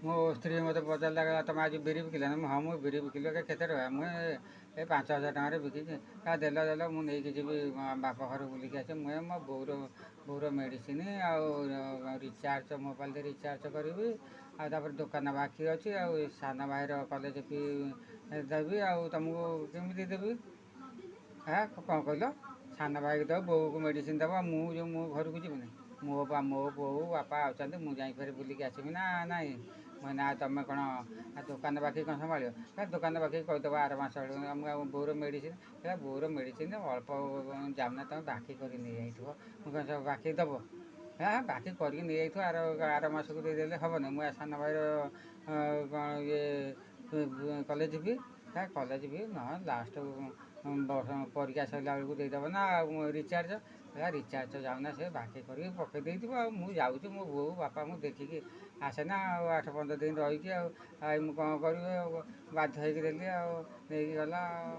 ମୋ ସ୍ତ୍ରୀ ମୋତେ ପଚାରିଲା, ତମେ ଆଜି ବିରି ବିକିଲ ନା? ହଁ, ମୁଁ ବିରି ବିକିଲି। କେତେ ଟଙ୍କା? ମୁଁ ଏ 5000 ଟଙ୍କାରେ ବିକିଛି। ଦେଲ ଦେଲ, ମୁଁ ନେଇକି ଯିବି ବାପ ଘରୁ ବୁଲିକି ଆସିବି। ମୁଁ ମୋ ବୋଉର ମେଡ଼ିସିନ ଆଉ ରିଚାର୍ଜ, ମୋବାଇଲରେ ରିଚାର୍ଜ କରିବି, ଆଉ ତାପରେ ଦୋକାନ ବାକି ଅଛି, ଆଉ ସାନ ଭାଇର କଲେଜ ଫି ଦେବି, ଆଉ ତୁମକୁ କେମିତି ଦେବି? ହଁ, କ'ଣ କହିଲ? ସାନ ଭାଇକି ଦେବ, ବୋଉକୁ ମେଡ଼ିସିନ ଦେବ। ମୁଁ ଯେଉଁ ମୁଁ ଘରକୁ ଯିବିନି? ମୋ ମୋ ବୋଉ ବାପା ଅଛନ୍ତି, ମୁଁ ଯାଇ ଫେରେ ବୁଲିକି ଆସିବି ନା ନାଇଁ? ମୁଁ ନା, ତୁମେ କ'ଣ ଦୋକାନ ବାକି କ'ଣ ସମ୍ଭାଳିବ? ଦୋକାନ ବାକି କହିଦେବ ଆର ମାସ ବେଳକୁ। ମୁଁ ଆଉ ବୋଉର ମେଡ଼ିସିନ, ବୋଉର ମେଡ଼ିସିନ ଅଳ୍ପ ଯାଉନା, ତୁମେ ବାକି କରି ନେଇଯାଇଥିବ। ମୁଁ କ'ଣ ସବୁ ବାକି ଦେବ? ହଁ, ବାକି କରିକି ନେଇଯାଇଥିବ, ଆର ଆର ମାସକୁ ଦେଇଦେଲେ ହେବନି? ମୁଁ ସାନ ଭାଇର କ'ଣ ଇଏ କଲେଜ ଫି, କଲେଜ ଫି ନହେଲେ ଲାଷ୍ଟ ବର୍ଷ ପରୀକ୍ଷା ସରିଲା ବେଳକୁ ଦେଇଦେବ ନା। ଆଉ ରିଚାର୍ଜ, ରିଚାର୍ଜ ଯାଉନା, ସେ ବାକି କରିକି ପକେଇ ଦେଇଥିବ। ଆଉ ମୁଁ ଯାଉଛି, ମୋ ବୋଉ ବାପା ମୁଁ ଦେଖିକି ଆସେ ନା, ଆଉ 8-15 ଦିନ ରହିକି। ଆଉ ମୁଁ କ'ଣ କରିବି? ଆଉ ବାଧ୍ୟ ହେଇକି ଦେଲି, ଆଉ ନେଇକି ଗଲା ଆଉ।